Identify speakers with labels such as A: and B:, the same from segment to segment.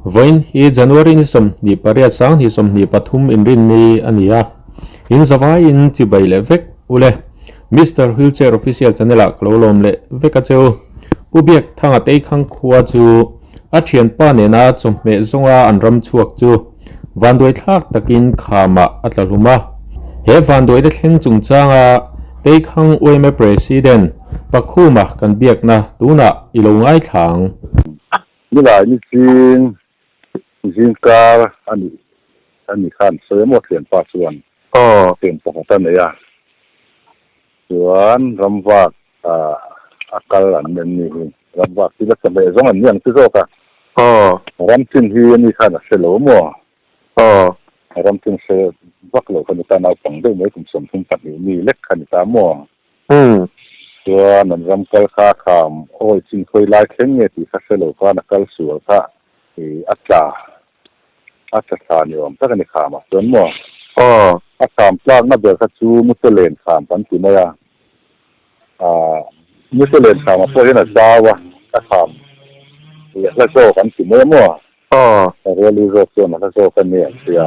A: Vawiin hi January ni 28 2023 inrinni a ni a, in zavaiin chibai leh vek u le. Mister Wheelchair Official channel ah ka lo lawm leh vek a che u. Pu Biak Thanga Teikhang khua chu a thianpa nena chawhmeh zawnga an ram chhuak chu vanduai thlak takin khamah a tla hlum a. He vanduaite thleng chungchanga Teikhang yma President Pakhuma kan biakna tunah i lo ngaithla ang.
B: Nilai ni zing zing kar a nih a nih khan sawi emaw thianpa chuan thian pakhat a nei a, chuan ramvak a kal an en ni hi, ramvak chu la chawhmeh zawng an ni ang chu zawk a, ram chin hi ani khan a hre lo maw? Ram chin hre vak lo kha ni ta, naupang deuh mai kum 32 mi lek kha ni ta maw? Chuan an ram kal kha kham awi chin khawi lai thleng nge tih kha hre lo khan a kal sual kha i a tla a tla thla ni awm tak a ni kham ah chuan maw? A kham tlakna ber kha chu Mutelen kham kan ti mai a, ah Mutelen kham ah pawh hian a zau a, a kham i a hla zawk an ti mai a maw? A ruali zawk chuan a hla zawk a ni an tia.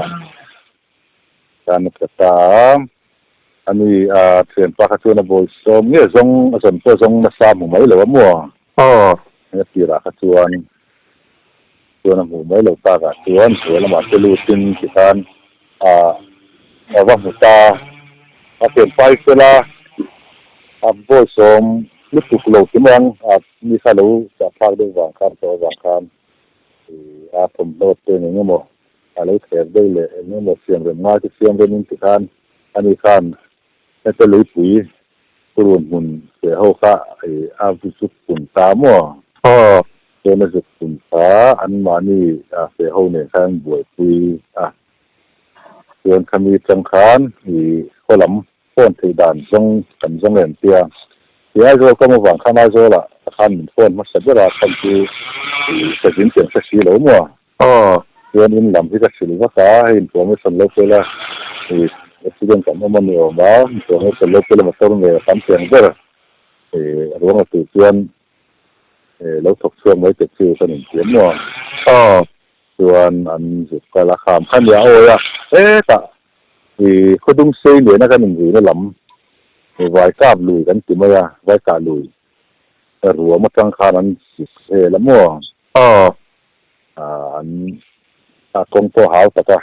B: Kan tla ta a, ani a thianpa kha chuan a bawi sawm nge zawng a zawn pawh zawng nasa hmu mai lo a maw? A tirah kha chuan chuan a hmuh mai lo takah chuan hnuai lamah te lutin tikhan a a va hmu ta a thianpa hi fela a bawi sawm lutuk lo ti mai ang a mi kha lo chahthlak deuh vang khan tawh avang khan a thawmhnaw te eng emaw a lo thler deuh leh eng emaw siam rem ngai te siam rem in ti khan ani khan heta leipui purun hmun te ho kha a zuk pun ta maw? Chuan a zuk pun kha an mahni fe ho nen khan an buaipui a, chuan khami atang khan i khaw lam phone theih dan zawng kan zawng em tia ti Aizawl ka awm avang khan Aizawl ah khan min phone hmasa ber a khan chu i ka zin tiang hre si lo maw? Chuan in lam hi ka hrilh vak a, hei information lo pe la, i accident kan awm a ni awm a, information lo pe la motor nge a tam thei ang ber i ruang a tur chuan lo thawk chhuak mai te chu kan intiam maw? Chuan an zuk kal a, kham kha nia awi a, hetah i khawdung sei nena kan inruina lam Vaikap lui kan ti mai a, Vaikah lui ruam atang khan an zuk vel a maw? An kawng pawh hau tak a,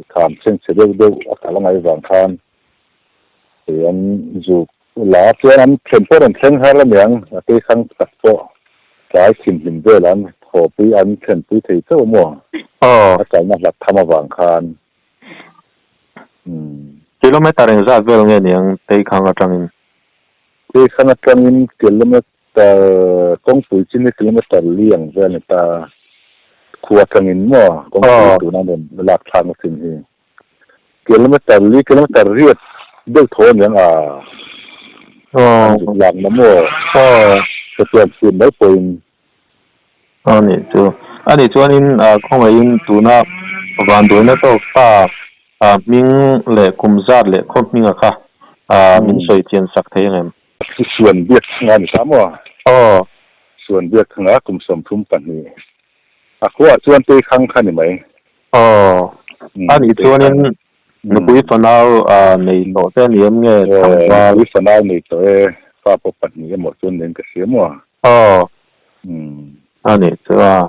B: kham chhengchhe deuh deuh a kal a ngaih vang khan an zuk la chuan an thlen pawh rawn thleng har aniang a teikhang tak pawh tlai thimhlim velah an thawpui an thlenpui thei chauh a maw? A kalna hlat tham avang khan.
A: Kilometer engzat vel nge niang teikhang atangin?
B: Teikhang atangin kilometer kawngpui chin hi kilometer li ang vel a ni ta. Khua atangin maw kawngpui tuna rawn lak thlakna chin hi kilometer li kilometer riat deuh thaw aniang a an zuk lakna maw hetiang chhun mai pawhin.
A: A nih chu. A nih chuanin khawngaihin tuna vanduaina tawk ta hming leh kum zat leh khaw hminga kha min sawi chian sak thei ang em?
B: Suan biak thanga ni ta maw?
A: Aw.
B: Suan biak thanga kum 32. A khuaah chuan tei khang kha ni mai.
A: Aw. A nih chuanin nupui fanau nei tawh te a ni em nge tlangval?
B: Nupui fanau nei tawh e, fa pawh pahnih emaw chuan nen ka hria maw?
A: Aw. A nih chu a,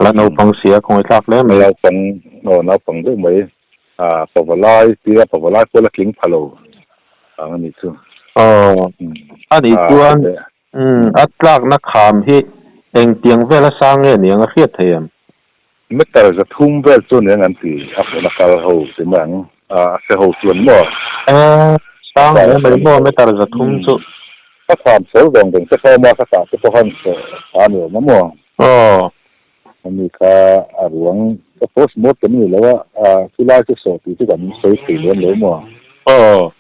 A: la naupang si a khawngaih tlak hle mai.
B: Naupang, aw naupang deuh mai. A pavalai tia pavalai pawh la tling pha lo ang a nih chu.
A: Aw. A nih chuan a tlakna kham hi engtiang vela sang nge niang a hriat thei em?
B: Meter 300 vel chu niang an ti a hmuna kal ho ti mai ang a hre ho chuan maw?
A: Sang hle mai maw meter 300 chu.
B: Ka kham sawi vang vang che kha awm a, ka tah te pawh khan sawi a ni awm a maw?
A: Aw.
B: Ani kha a ruang ka post mortem a ni lo a, chu lai chu sawh tih chu kan sawi thei lem lo maw?
A: Aw.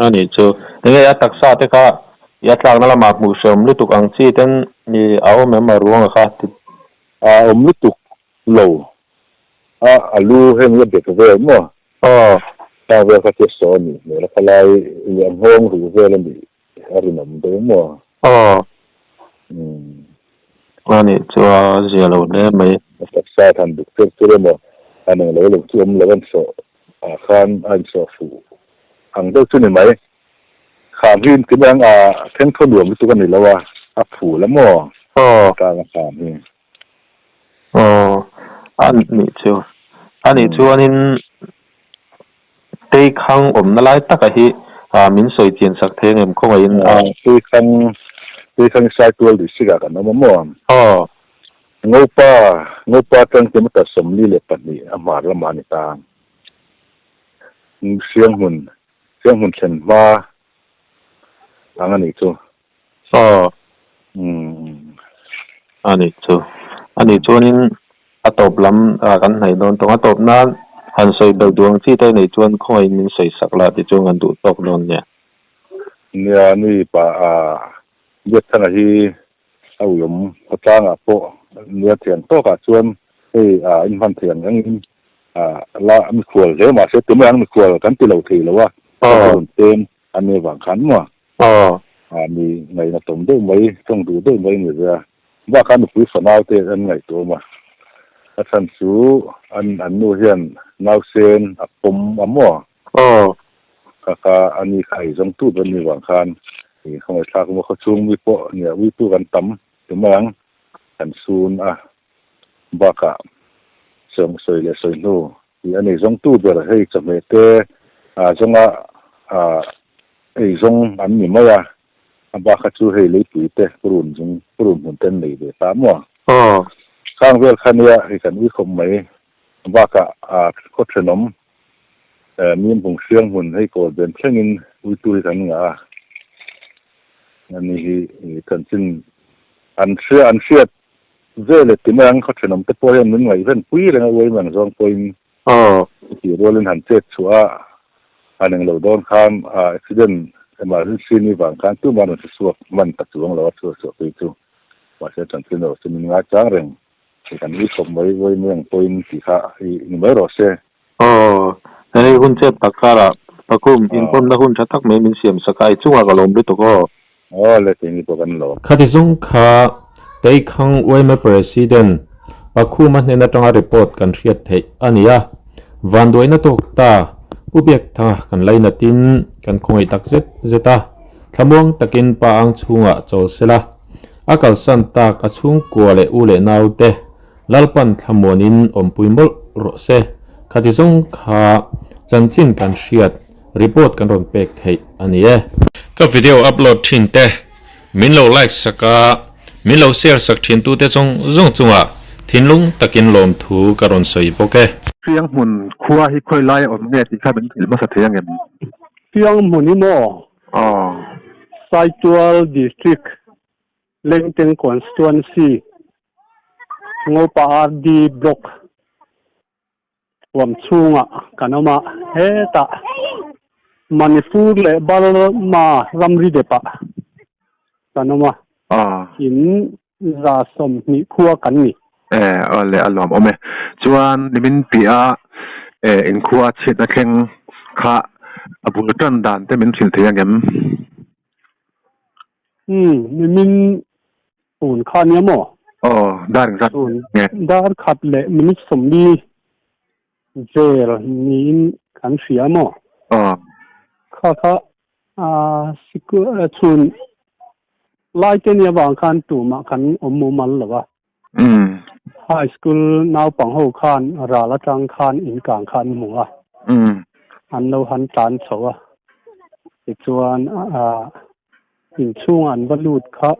A: A nih chu. Enge a taksa te kha i a tlakna lamah hmuh hrehawm lutuk ang chi ten i a awm em a ruanga kha ti.
B: A awm lutuk lo. A a lu heng la bet vel maw?
A: Aw.
B: Khang vel kha chu saw a nih hmel a, khalai i a nghawng ruh vel a nih a rinawm deuh maw?
A: Aw.
B: Umm.
A: A nih chu a zia lo hle mai.
B: A taksa than duk tir tur emaw a neng lo lo chu awm lo an sawh ah khan a insawh fuh ang deuh chu ni mai. Kham hi inti mai ang a thleng thaw nuam lutuk a ni lo a, a phul a maw?
A: Aw.
B: Tlang a kham hi.
A: Aw, a nih chu. A nih chuanin Teikhang awmna lai taka hi min sawi chian sak thei angem khawngaihin a.
B: Teikhang, Teikhang Saitual district ah kan awm a maw?
A: Aw.
B: Ngopa, Ngopa atang kilometer 42 a hmar lamah a ni ta. Sianghmun, Sianghmun thlen hma ang a nih chu.
A: Aw.
B: Umm.
A: A nih chu. A nih chuanin a tawp lam kan hnaih dawn tawng. A tawp nan han sawi belh duh ang chi te nei chuan khawngaihin min sawi sak la tichuan kan duh tawk dawn nia.
B: Nia, ni pa a Biakthanga hi a uiawm khawtlangah pawh nia thian tawkah chuan hei a inhman thei ang engin la mikhual hle mahse tumah ang mikhual kan ti lo thei lo a, ka rawn pem a nia vang khan maw?
A: Aw.
B: A mi ngaihna tawm deuh mai, tawng duh deuh mai ni ve a. Bakah nupui fanau te an ngaihtuah awm a. A chhan chu an an nu hian nausen a pawm a maw?
A: Aw.
B: Kha kha a ni kha ei zawng tu ber ni vang khan i khawngaihthlak awm a, khawchhung mi pawh nia uitu kan tam ti mai ang kan sun a. Bakah sawi sawi leh sawi hnu tih a nei zawng tu ber hei chawhmeh te zawnga ei zawng an ni mai a, a bak kha chu hei leipui te purun zung purun hmun te an nei ve ta maw?
A: Aw.
B: Khang vel kha nia hei kan ui khawp mai bakah khaw thenawm mim bung hriang hmun hei kawl ben thlengin uitu hi kan ngah a, ani hi chanchin an hria an hriat Vele ti mai ang khaw thenawm te pawh hian min ngaihven pui reng a uai mang zawng pawhin chutih rualin han chet chhuah a han englo dawn khan accident emergency ni vang khan tumah rawn hre chhuak hman ta chuang lo a chhuah chhuah phei chu mahse chanchin erawh chu min ngaichang reng hei kan ui khawp mai uai mai ang pawhin tih kha i ni mai rawh se.
A: Aw, hei hun chet tak karah Pakhum inpawmna hun tha tak mai min siam sak a, i chungah ka lawm lutuk aw.
B: Aw le keini pawh kan lawm.
A: Khati zawng kha Teikhang yma President Pakhuma hnen atanga report kan hriat theih a ni a, vanduaina tawk ta Pu Biakthanga kan lainatin kan khawngaih tak zet zet a, thlamuang takin pa ang chhungah chawl sela, a kalsan tak a chhungkua leh u leh naute Lalpan thlamuanin awmpui mawlh rawh se. Khati zawng kha chanchin kan hriat report kan rawn pek theih a ni e. Ka video upload thin te min lo like sak a, min lo share sak thin tu te zawng zawng chungah thinlung takin lawmthu ka rawn sawi bawk e.
C: Fiang hmun khua hi khawi lai a awm nge tih kha min hrilh hmasa thei ang em?
D: Fiang hmun hi maw?
C: Aw.
D: Saitual District Lengteng Constituency, Ngopa RD Block huam chhungah kan awm a, hetah Manipur leh Burma ramri depah kan awm a, in 120 khua kan ni.
C: E, aw le a lawm awm e. Chuan nimin piah a inkhua chhiatna thleng kha a bul tan dan te min hrilh thei ang em?
D: Umm, nimin tun kha nia maw?
C: Aw, dar engzat nge?
D: Dar khat leh minute 40 vel niin kan hria maw?
C: Aw.
D: Kha kha sikul chhun lai te nia vang khan tumah kan awm mumal lo a.
C: Umm.
D: High school naupang ho khan ral atang khan inkang kha an hmu a.
C: Umm.
D: An lo han tlan chho a. Tichuan inchhungah an va lut kha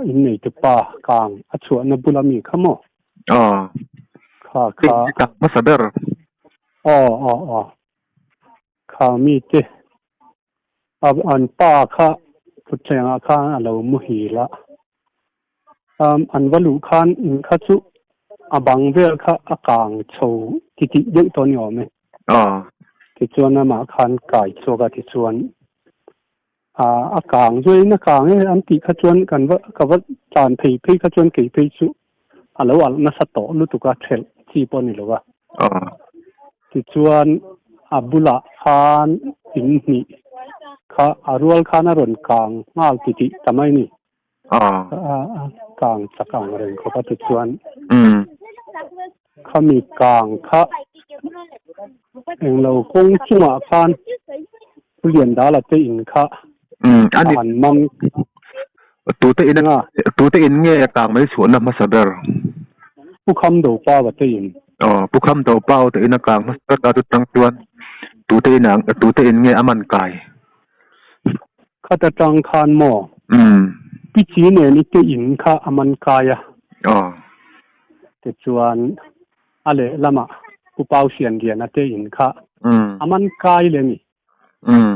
D: inneitu pa kang a chhuahna bula mi kha maw?
C: Aw.
D: Kha kha.
C: Kang hmasa ber.
D: Aw aw aw. Kha mite A an pa kha thutthlengah khan a lo muhil a, an va luh khan in kha chu a bang vel kha a kang chho titih deuh tawh ni awm e. Tichuan amah khan kai chhuak a tichuan a kang zuaiin a kang e an tih kha chuan kan va ka va tlan phei phei kha chuan kei phei chu a lo alh nasa tawh lutuk a thelh chi pawh a ni lo a. Tichuan a bulah khan in hnih kha a rual khan a rawn kang nghal titih ta mai a ni. A kang chak ang reng khawp a tichuan khami kang kha englo kawng chungah khan Pu Liandala te in kha a han man
C: Tute in a tute in nge kang mai chhuahna hmasa ber?
D: Pu Khamdopau te in.
C: Aw Pu Khamdopau te in a kang hmasa ber ta chu tang chuan tute in ang tute in nge a man kai?
D: Khat atang khan maw? Pi Chi nen i te in kha a man kai a.
C: Aw.
D: Tichuan a lehlamah Pu Pau Sianliana te in kha a man kai leh a ni.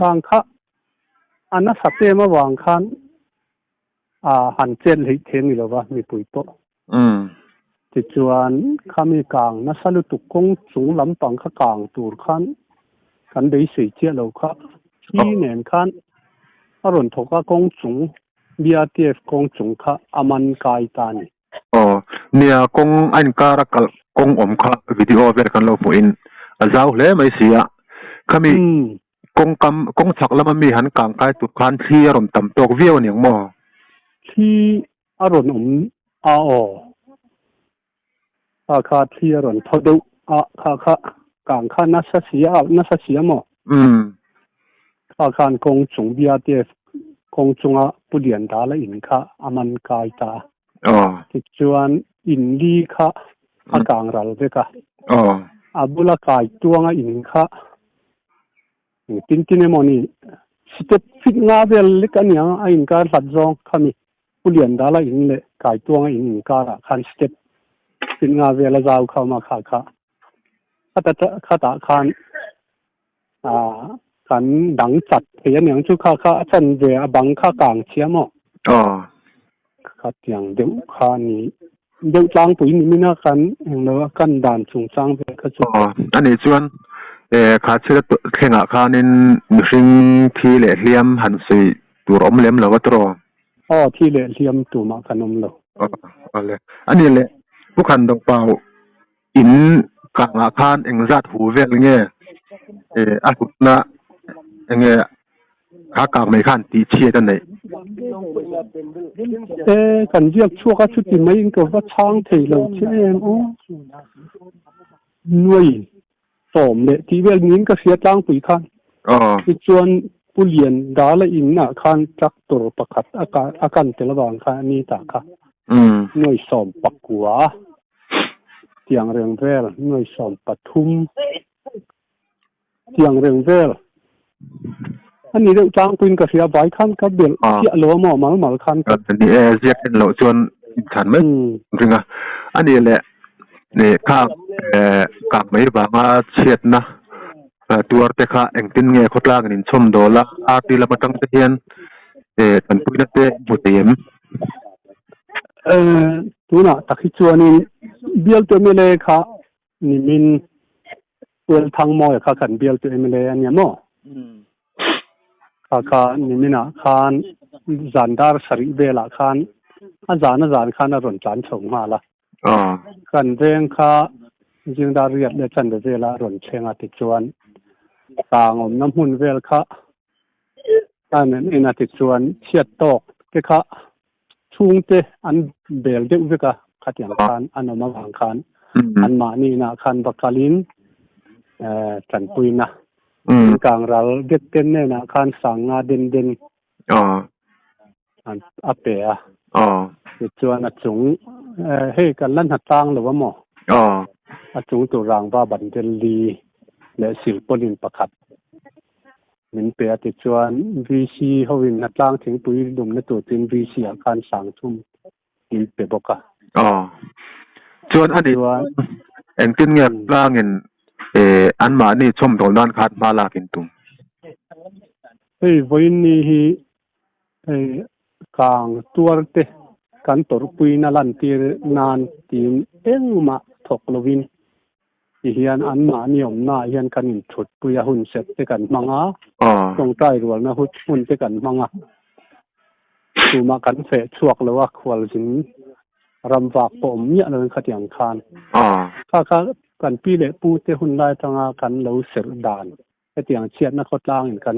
D: Vang kha a nasa pem avang khan a han chet hleih thei a ni lova mipui pawh. Tichuan khami kang nasa lutuk kawng chung lampang kha kang tur khan kan beisei chiah lo kha thi nen khan a rawn thawk a kawng chung BRTF kawng chung kha a man kai ta a ni.
C: Aw, nia kawng a inkar a kalh kawng awm kha video vel kan lo hmuh in a zau hle mai si a, khami kawng kam kawng chhak lama mi han kang kai tur khan thli a rawn tam tawk viau a niang maw?
D: Thli a rawn awm a aw, kha kha thli a rawn thaw deuh a, kha kha kang kha nasa si a nasa si a maw? Kha khan kawng chung BRTF kawng chunga Pu Liandala in kha a man kai ta a. Tichuan in li kha a kang ral vek a. A bula kai tuanga in kha engtin tin emaw ni step fit nga vel lek a niang a inkar hlat zawng khami Pu Liandala in leh kai tuanga in inkarah khan step fit nga vel a zau kha awm a kha kha khatah khan Kan dang chat thei a niang chu kha kha a chan ve a bang kha kang chhia maw?
C: Aw.
D: Khatiang deuh kha a ni. Deuh tlangpui ni min a kan englo a kan dan chungchang vel kha chu.
C: Aw, anih chuan kha thil a thlengah khanin mihring thi leh hliam han sawi tur awm lem lo a tawh.
D: Aw, thi leh hliam tumah kan awm lo.
C: Aw, awle. Anih leh Pu Khandawkpau In kangah khan engzat hu vel nge a hlutna enge kha kang mai khan tih chhiat a neih?
D: E, kan ziak chhuak a chuti mai in ka va chhang thei lo che em aw. Nuai sawm leh tih vel niin ka hria tlangpui khan. Tichuan Pu Lian Dala in ah khan tractor pakhat a kan tel avang khan a ni ta kha. Nuai 19. Tiang reng vel nuai 13 tiang reng vel a ni deuh tlangpuiin ka hria vai khan ka belh chiah lo a maw mal mal khan
C: ka Ni e ziak en loh chuan inchhan mai ring a a nih leh kha kak mai vanga chhiatna tuar te kha engtin nge khawtlangin inchhawm dawl a RT lam atang te hian tanpuina te hmu thei em?
D: Tunah tak hi chuanin bialtu mla kha nimin Puelthangmawia kha kan bialtu mla a nia maw? Kha kha niminah khan zan dar sarih velah khan a zan a zan khan a rawn tlan chho nghal a. Kan veng kha zingdar riat leh chanve velah a rawn thleng a tichuan tang awmna hmun vel kha A nen en a tichuan chhiat tawk te kha chhungte an bel deuh vek a, khatiang khan an awm avang khan anmahni inah khan va kalin tanpuina in kang ral vek te hnenah khan sanga den den a pe a. Tichuan a chung hei kan la hna tlang lo a maw? A chung tur rangva ban vel li leh silpawlin pakhat Min pe a tichuan VC hoin hnatlang thingpui lumna tur tin VC ah khan sang thum min pe bawk a.
C: Aw. Chuan ani engtin nge tlangin anmahni chhawmdawl nan khan hma lak in tum?
D: Hei vawiinni hi hei kang tuar te kan tawrhpuina lantir nan tiin engmah thawk lovin Ti hian anmahni awmnaah hian kan inthutpui a, hun set te kan hmang a, tawngtai rualna hun te kan hmang a. Tumah kan feh chhuak lo a, khualzin ram vak pawh awm miah lovin khatiang khan. Kha kha kan pi leh pu te hun lai atanga kan lo serh dan hetiang chhiatna khawtlangin kan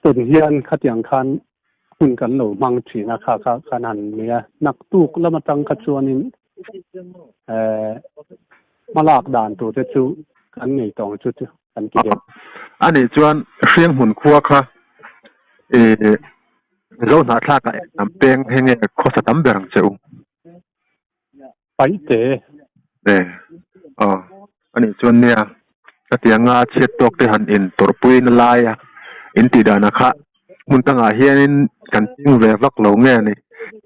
D: tawn hian khatiang khan. Hun kan lo hmang thin a kha kha kan han nei a, naktuk lam atang kha chuanin eh hmalak dan tur te chu kan nei tawh ang chu chu kan ti deuh.
C: A nih chuan Hrianghmun khua kha eh Zohnahthlakah eng hnam peng he nge khawsa tam ber ang che u?
D: Paihte.
C: E, aw, a nih chuan nia, hetianga chhiat tawk te han in tawrhpui na lai a, in tih danah kha hmun tangah hianin kan ching ve vak lo nge ni,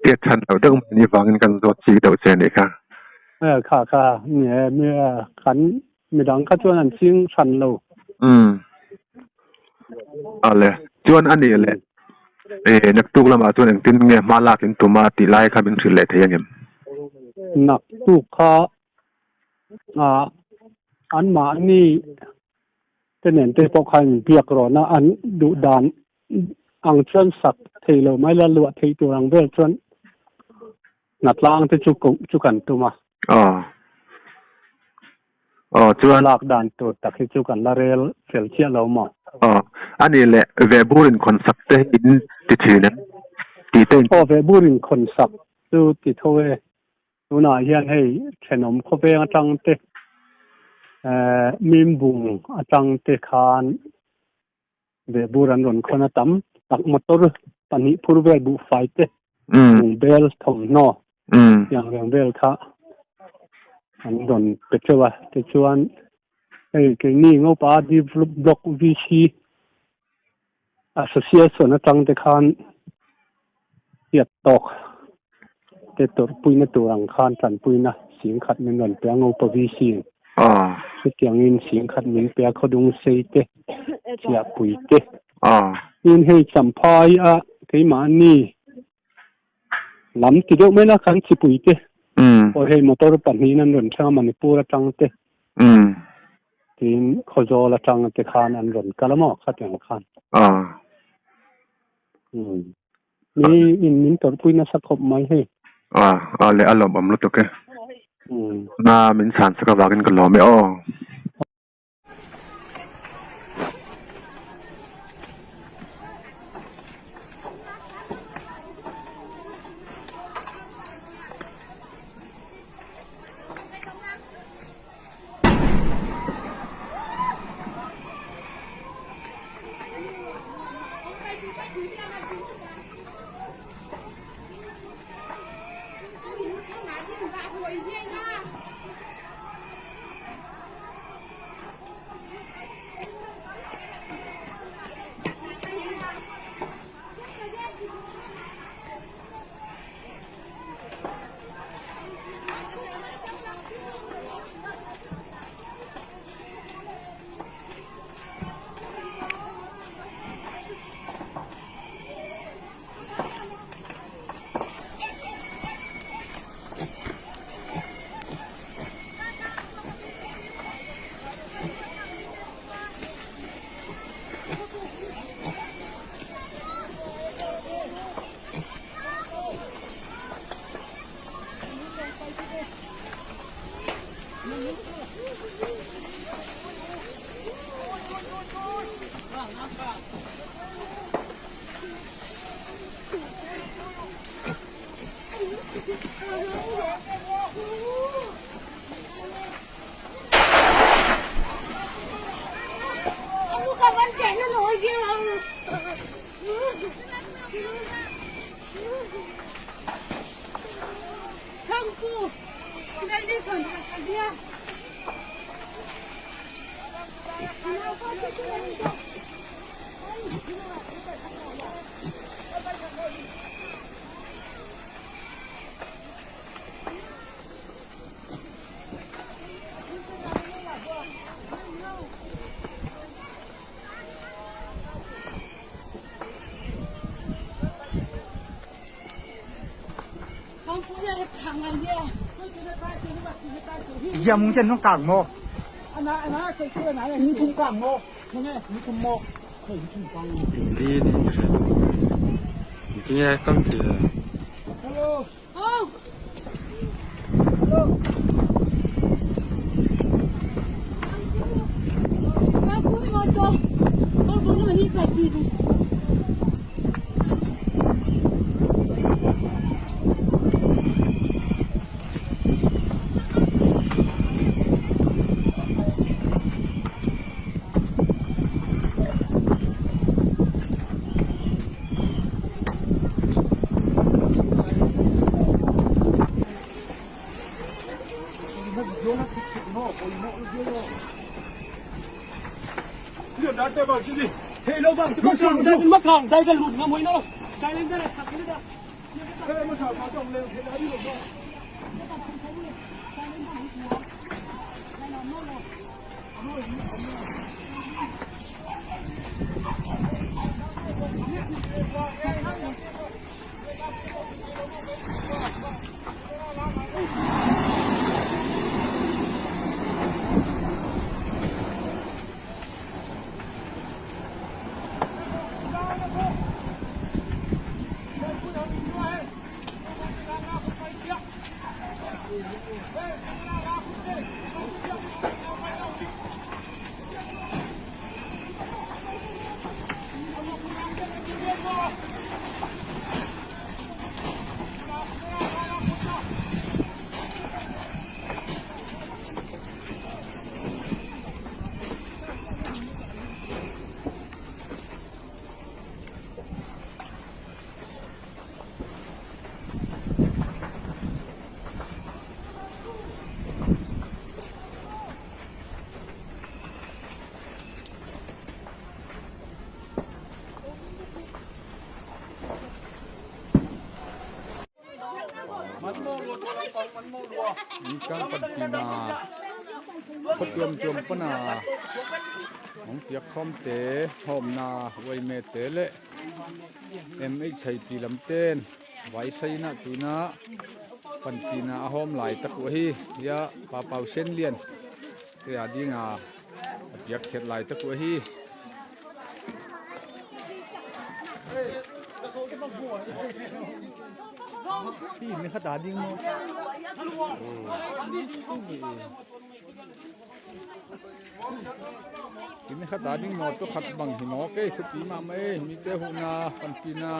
C: tiat chhan loh deuh mai ni vangin kan zawt chik deuh che nih kha.
D: E, kha kha, ni e, mi kan midang kha chuan an ching hran lo.
C: Umm, ale, chuan a nih leh E, naktuk lamah chuan engtin nge hma lak in tum a tih lai kha min hrilh leh thei angem?
D: Naktuk kha ah anmahni te nen te pawh khan inbiak rawn a, an duh dan ang chuan sak thei lo mai la, luah theih tur ang vel chuan hnatlang te chu koh chu kan tum a.
C: Aw. Aw chuan.
D: Lak dan tur tak hi chu kan la rel fel chiah lo maw?
C: Aw. A nih leh vehbur inkhawn sak te hi in ti thin em? Tih te in.
D: Aw vehbur inkhawn sak chu ti tho e. Tunah hian hei thenawm khawveng atang te eh Mimbung atang te khan vehbur an rawn khawn a tam tak motor pahnih phur vel buhfai te bungbel thawmhnaw tiang reng vel kha an rawn pe teuh a tichuan hei keini Ngopa Block VC Association atang te khan hriat tawk te tawrhpuina tur ang khan tanpuina singkhat min rawn pe a Ngopa VC in. Chutiangin singkhat min pe a khawdung sei te, chiahpui te. Tin hei Champhai a keimahni lam ti deuh mai la kan chipui te pawh hei motor pahnihin an rawn thleng a Manipur atang te tin Khawzawl atang te khan an rawn kal a maw khatiang khan. Mi in min tawrhpui nasa khawp mai hei.
C: A a leh a lawmawm lutuk e. Na min chhan sak avangin ka lawm e aw.
E: Yam chân nó càng mò. In thum càng mò. In thum mò.
F: Đi đi. Tinge kam ti.
E: Hello.
F: Ni kang pan tina khaw tuam tuam pana ong piak khawm te hawm na uaime te leh mhip lam ten vai saina tuna pan tina a hawm lai tak pawh hi nia pa pau sen lian te a ding a a piak khet lai te pawh hi. Tin kha ta ding maw to khat bang hi maw ke thu pi ma mai mi te hu na pan pi na.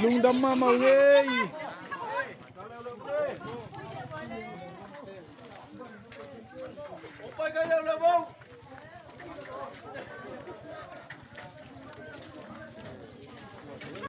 F: Lungdam ma mau ngei.